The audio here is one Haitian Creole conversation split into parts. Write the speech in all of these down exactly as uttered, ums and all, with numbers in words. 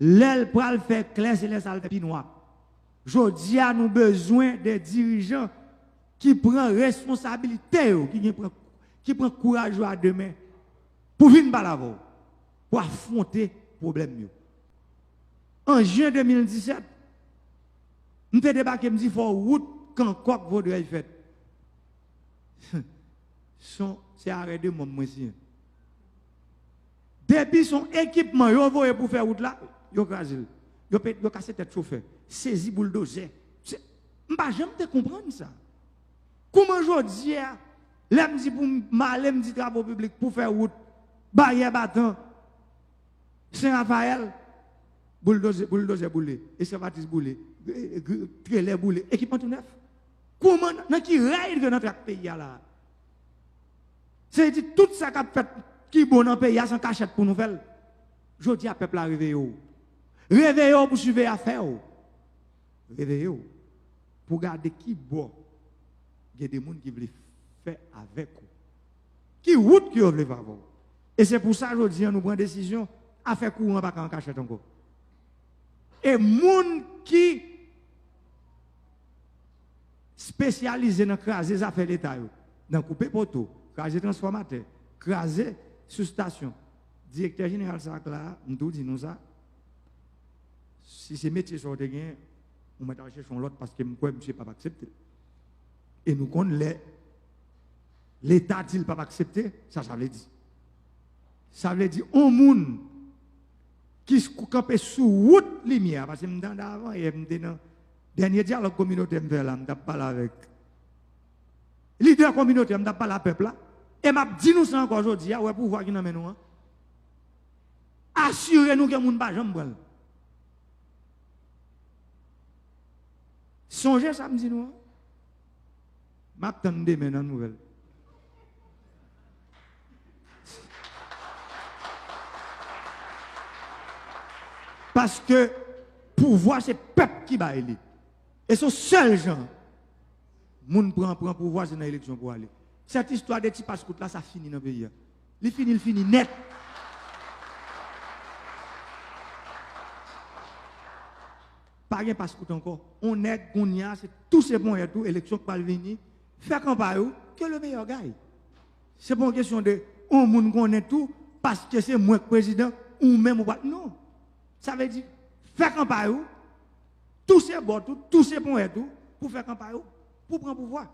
Lè l pral fè klè, se lè sa l fè pi nwa. Jodi a, nou bezwen de dirijan ki pran responsabilite yo, ki gen pran, ki pran kouraj yo a de men pou vin pale avè w, pou afwonte pwoblèm yo. An jen de mil disèt, m te debake, m di fò wout Kankòk Vodrèy fèt. Se yon, se arè de mòn mwen siyen. Depi se yon ekipman yo voye pou fè wout la, yo kraze l. Yo pe, yo kase tèt chofè, sezi bouldozè. Se, m pa janm te konprann sa. Kouman jodi a, lè m di pou m ale, m di travo piblik pou fè wout Baryè Batan, Sen Rafayèl, bouldozè, bouldozè boule, eskavatis boule, e, e, gr-, trelè boule, ekipman tou nèf. Kouman, nan ki rèy ke n antre ak peyi a la a? Se di tout sa k ap fèt ki bon nan peyi a, se an kachèt pou nou fè l. Jodi a, pèp la, reveye w. Reveye w pou siveye afè w. Reveye w pou gade ki bò gen de moun ki vle fè avèk ou. Ki wout ke yo vle fè avè w. E se pou sa, jodi a, nou pran desizyon, afè kouran pa ka an kachèt ankò. E moun ki spesyalize nan kraze zafè Leta yo, nan koupe poto, kraze transfòmatè, kraze soustasyon. Direktè jeneral SARK la, m tou di nou sa, si se metye sa w te gen, ou mèt al chèche yon lòt, paske m kwè misye p ap aksepte l. E nou konn lè Leta di l p ap aksepte, sa sa vle di. Sa vle di, yon moun ki s-, kanpe sou wout limyè a, paske m tande avan yè, m te nan dènye dyalòg kominotè m fè la, m t ap pale avèk lidè kominotè, m t ap pale a pèp la, e m ap di nou sa ankò jodi a, wè pouvwa ki nan men nou an. Asire nou ke moun pa janm pran l. Sonje sa m di nou an. M ap tann demen nan nouvèl. Paske pouvwa se pèp ki bay li. E se yon sèl jan moun pran, pran pouvwa, se nan eleksyon pou ale. Sèt istwa de ti paskout la, sa fini nan peyi a. Li fini, li fini nèt. Pa gen paskout ankò. On nèg kounye a, se touse ponyèt ou, eleksyon k pral vini, fè kanpay ou, que le meilleur gagne. Se pa yon kesyon de on moun konnen tou, paske se mwen k prezidan, ou menm ou pa. Non. Sa vle di, fè kanpay ou, touse bòt ou, touse ponyèt ou, pou fè kanpay ou, pou pran pouvwa,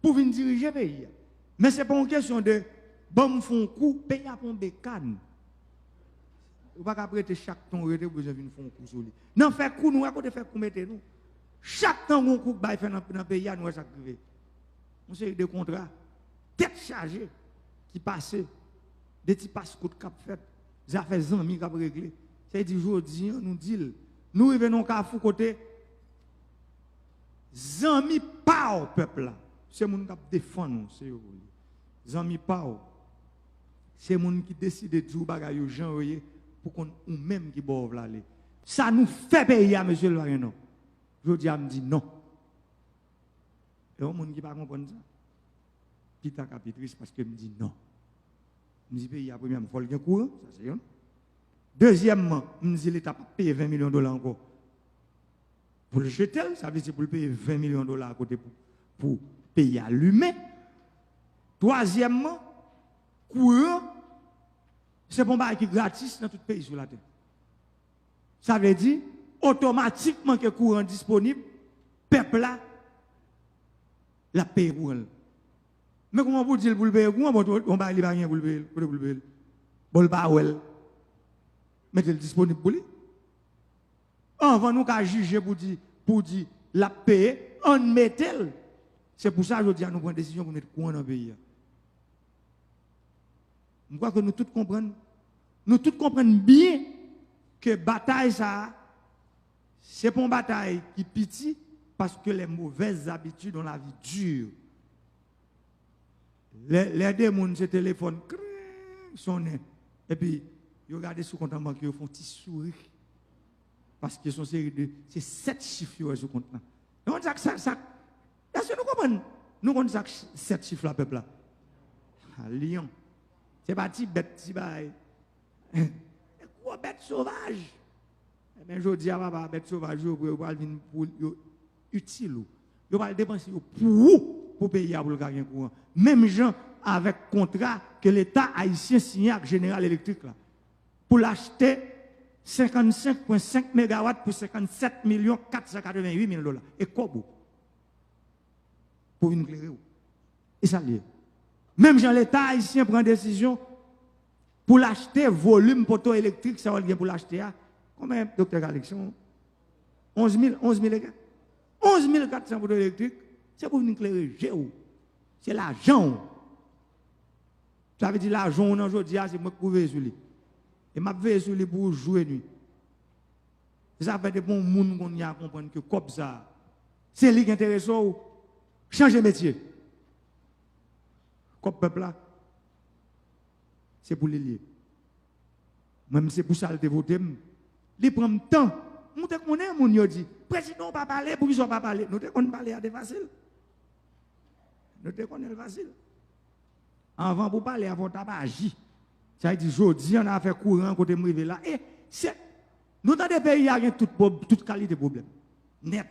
pou vin dirije peyi a. Men se pa yon kesyon de, ban m fè yon kou, peyi a pa yon bekàn. Ou pa ka ap rete chak tan w rete, ou bezwen vin fè yon kou sou li. Nan fè kou, nou wè kote fè kou mete nou. Chak tan gon kou k bay fè nan, nan peyi a, nou wè sa k rive. Yon seri de kontra, tèt chaje, ki pase, de ti paskout k ap fèt, zafè zanmi k ap regle. Sa vle di, jodi a, nou di l, nou rive nan yon kafou kote zanmi pa w pèp la, se moun k ap defann ou, se yo ou ye. Zanmi pa w, se moun ki deside di w bagay yo jan yo ye, pou konn ou menm ki bò w vle ale. Sa nou fè peyi a, mesye, l pa gen non. Jodi a, m di non. E yon moun ki pa konprann sa, pita ka pi tris, paske m di non. M di peyi a, premyèman, fò l gen kouran, sa se youn. Dezyèmman, m di Leta p ap peye ven milyon dola ankò pou l jete l, sa vle di pou l peye ven milyon dola akote pou, pou peyi a limen. Twazyèmman, kouran, se pa yon bagay ki gratis nan tout peyi sou latè. Sa vle di, otomatikman ke kouran disponib, pèp la, l ap peye kouran l. Men kouman pou di l pou l peye kouran, bon, yon bagay li pa gen pou l peye l, kote pou l peye l? Bon, l pa wè l. Mete l disponib pou li. Anvan nou ka jije pou di, pou di l ap peye, ann mete l. Se pou sa, jodi a, nou pran desizyon pou n met kouran nan peyi a. M kwè ke nou tout konprann, nou tout konprann byen ke batay sa a, se pa yon batay ki piti, paske les mauvaises habitudes ont la vie dure. Lè, lè de moun se telefòn, kreng, sonnen, epi yo gade sou kont an bank yo, yo fè yon ti souri. Paske se yon seri de, se sèt chif yo wè sou kont lan. Nou konn sa k, sa, sa, èske nou konprann? Nou konn sa k ch-, sèt chif la, pèp la? A, lyon. Se pa ti bèt, ti bagay. Se gwo bèt sovaj. Men jodi a, papa, bèt sovaj yo, yo pral vin pou yo itil ou. Yo pral depanse yo pou ou, pou peyi a, pou l ka gen kouran. Menm jan avèk kontra ke Leta ayisyen siyen ak Jeneral Elektrik la, pou l achte senkannsenk pwen senk megawat pou senkannsèt milyon kat san katrevenwit mil dola. E kòb ou. Pou vin klere w. E sa l ye. Menm jan Leta ayisyen pran desizyon pou l achte volim poto elektrik sa yo l gen pou l achte a. Konbyen, Doktè Calixte? Onz mil, onz mil e kèk? Onz mil kat san poto elektrik, se pou vin klere je w. Se lajan w. Sa vle di lajan w nan jodi a, se mwen k pou veye sou li. E m ap veye sou li pou jou e nwi. Se sa fè depi yon moun kounye a konprann ke kòb sa a, se li k enterese w, chanje metye. Kòb pèp la, se pou li l ye. Mwen menm, se pou sa l te vote m. Li pran m tan. M te konnen moun yo di, "Prezidan w pa pale, poukisa w pa pale?" Nou te konn pale a te fasil. Nou te konnen l fasil. Anvan pou pale a, fò w t ap aji. Sa vle di, jodi a, nan afè kouran, kote m rive la, e se, nou tande peyi a gen tout pwob-, tout kalite pwoblèm. Nèt.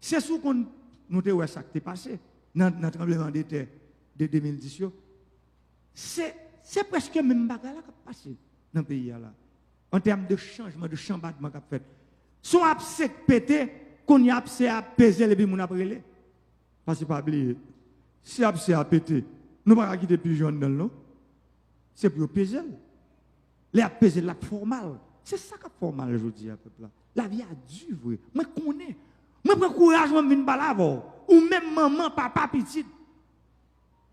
Se si w konn, nou te wè sa k te pase nan, nan tranblemanntè de de mil dis yo. Se, se prèske menm bagay la k ap pase nan peyi a la. An tèm de chanjman, de chanbadman k ap fèt. Si yon apse k pete, kounye a apse a ap peze l epi moun ap rele. Paske pa bliye, si apse a pete, nou pa ka kite pijan anndan l non. Se pou yo peze l. Lè y ap peze l, l ap fè w mal. Se sa k ap fè w mal jodi a, pèp la. Lavi a di vre. Mwen konnen. Mwen pran kouraj, mwen vin pale avè w. Ou menm manman, papa, pitit,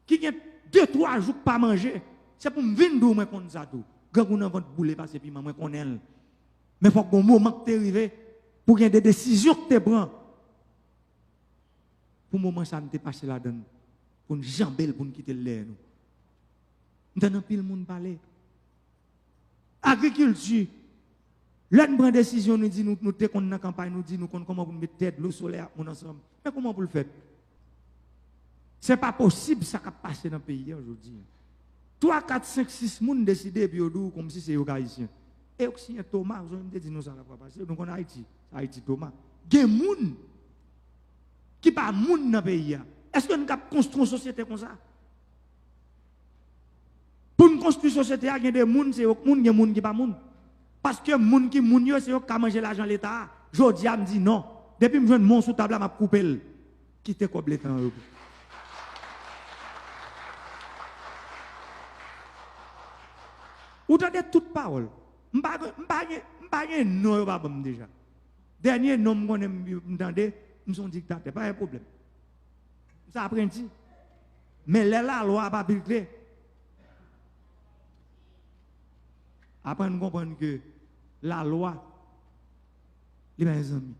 ki gen de, twa jou k pa manje, se pou m vin di w mwen konn sa tou. Grangou nan vant boule pase piman, mwen konnen l. Men fòk gon moman k te rive pou gen de desizyon k te pran. Pou moman sa a, n te pase ladan l, pou n janbe l, pou n kite l dèyè nou. M tann anpil moun pale. Agrikilti, lè n pran desizyon, nou di nou, nou te konn nan kanpay, nou di nou konn kòman pou n met tè, dlo, solèy ak moun ansanm. Men kòman pou l fèt? Se pa posib sa k ap pase nan peyi a jodi a. Twa, kat, senk, sis moun deside epi yo di w kòmsi se yo k ayisyen. E yo k siyen Toma, ou sonje m te di nou sa la fwa pase, nou konn Ayiti, Ayiti Toma. Gen moun ki pa moun nan peyi a. Èske n kab konstwi yon sosyete konsa? Pou n konstwi sosyete a, gen de moun, se yo k moun, gen moun ki pa moun. Paske moun ki moun yo, se yo k ka manje lajan Leta a. Jodi a, m di non. Depi m jwenn men w sou tab la, m ap koupe l. Kite kòb Leta an repo. Ou tande tout pawòl. M pa gen, m pa gen, m pa gen non yo pa ban m deja. Dènye non m konnen m, m tande, m se yon diktatè. Pa gen pwoblèm. M se apranti. Men lè lalwa ap aplike, aprann konprann ke lalwa, li pa gen zanmi.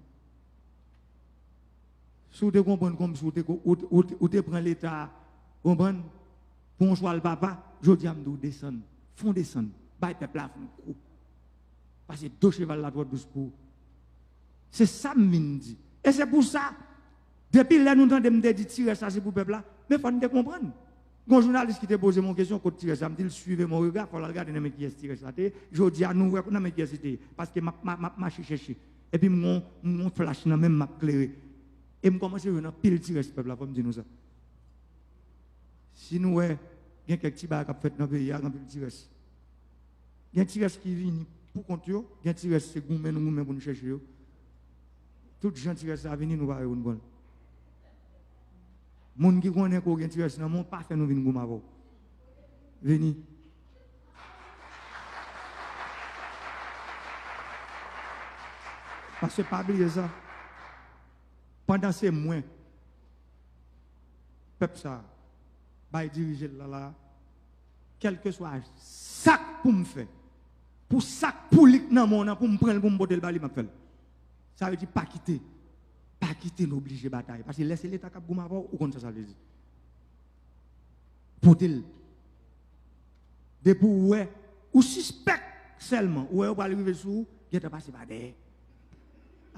Si w te konprann kòmsi w te, ou, ou, ou te pran Leta, konprann, pou yon chwal papa, jodi a m di w desann, fè w desann, bay pèp la fè w kou. Pase do cheval la twò dous pou ou. Se sa m vin di. E se pou sa, depi lè nou tande m te di ti rès la se pou pèp la, men fò n te konprann. Gon jounalis ki te poze m yon kesyon kot ti rès la, m di l, suivez mon regard, fò l al gade nan men kiyès ti rès la te ye. Jodi a, nou wè nan men kiyès li te ye. Paske m ap, m ap, m ap mache chèche. Epi m gon, m gon flach nan men m, m ap klere. E m kòmanse jwenn anpil ti rès pèp la, fò m di nou sa. Si nou wè, gen kèk ti bagay k ap fèt nan peyi a, gen anpil ti rès. Gen ti rès ki vini pou kont yo, gen ti rès se goumen nou goumen pou n chèche yo. Tout jan ti rès la vini, nou pare pou n pran l. Moun ki konnen ke w gen ti rès nan men w, pa fè nou vin goumen avè w. Vini. Paske pa bliye sa. Pandan se mwen, pèp sa a, bay dirije l la la, kèlkeswa sa k pou m fè, pou sa k pou li k nan men w nan, pou m pran l, pou m pote l ba li, m ap fè l. Sa vle di pa kite, pa kite n oblije batay. Paske lè se Leta k ap goumen avè w, ou konn sa sa vle di. Pote l. Depi w wè, ou sispèk sèlman, ou wè yo pral rive sou ou, gentan pase pa dèyè.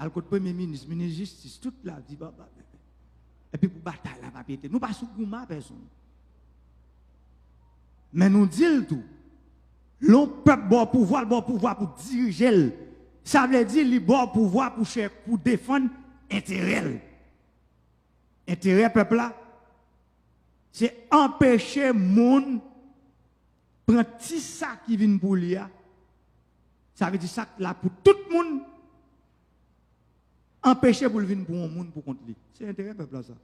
Al kot premye minis, minis jistis, tout la di, ba, ba, ba. Epi pou batay la pa pete. Nou pa sou goumen a pèsonn. Men nou di l tou, lè yon pèp ba w pouvwa, l ba w pouvwa pou dirije l. Sa vle di li ba w pouvwa pou chè, pou defann enterè l. Enterè pèp la, se anpeche moun pran ti sa ki vin pou li a. Sa vle di sa k la pou tout moun, anpeche pou l vin pou yon moun pou kont li. Se enterè pèp la sa.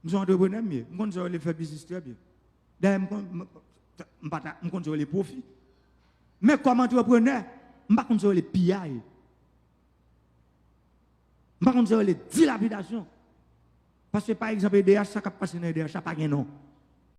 M se yon antreprenè m ye. M konn sa yo rele fè biznis trè byen. Dayè, m konn, m, m, pa ta- m konn sa yo rele pwofi. Men kòm antreprenè, m pa konn sa yo rele piyay. M pa konn sa yo rele dilapidasyon. Paske, pa egzanp, E D H, sa k ap pase nan E D H la pa gen non.